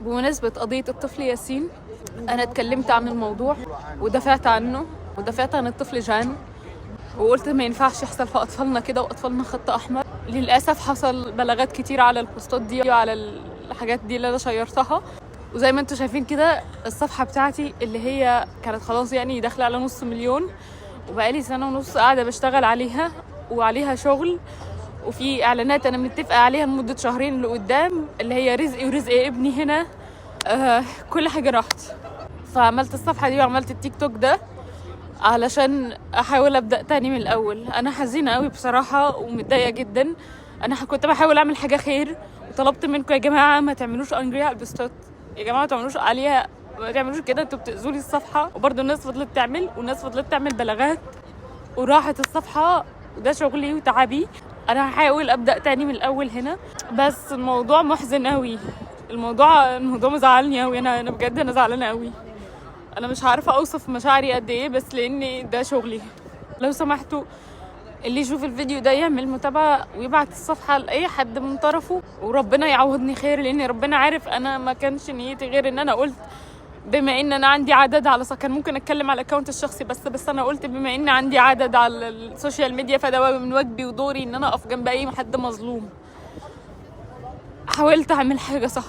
بمناسبة قضية الطفل ياسين، أنا اتكلمت عن الموضوع ودافعت عنه ودافعت عن الطفل جان، وقلت ما ينفعش يحصل في أطفالنا كده، وأطفالنا خط أحمر. للأسف حصل بلاغات كتير على البوستات دي وعلى الحاجات دي اللي أنا شيرتها، وزي ما انتم شايفين كده الصفحة بتاعتي اللي هي كانت خلاص يعني داخلة على 500,000، وبقالي 1.5 سنة قاعدة بشتغل عليها وعليها شغل، وفي اعلانات انا متفقه عليها لمدة شهرين لقدام اللي هي رزقي ورزق ابني هنا. كل حاجة راحت. فعملت الصفحة دي وعملت التيك توك ده علشان احاول ابدا تاني من الاول. انا حزينة قوي بصراحة ومتضايقه جدا. انا كنت بحاول اعمل حاجة خير، وطلبت منكم يا جماعة ما تعملوش angry على البوستات، يا جماعة ما تعملوش عليها، ما تعملوش كده، انتوا بتاذوا لي الصفحة. وبرده الناس فضلت تعمل، والناس فضلت تعمل بلاغات، وراحت الصفحة. وده شغلي وتعبي. انا هحاول ابدا تاني من الاول هنا، بس الموضوع محزن قوي، الموضوع مزعلني قوي. انا بجد انا زعلانة قوي، انا مش عارفه اوصف مشاعري قد ايه، بس لان ده شغلي. لو سمحتوا اللي يشوف الفيديو ده يعمل متابعه ويبعت الصفحة لاي حد من طرفه، وربنا يعوضني خير، لان ربنا عارف انا ما كانش نيتي غير ان انا قلت بما ان انا عندي عدد على كان ممكن اتكلم على ال account الشخصي بس انا قلت بما ان عندي عدد على ال social media فده من واجبي ودوري ان انا اقف جنب اي حد مظلوم. حاولت اعمل حاجة صح.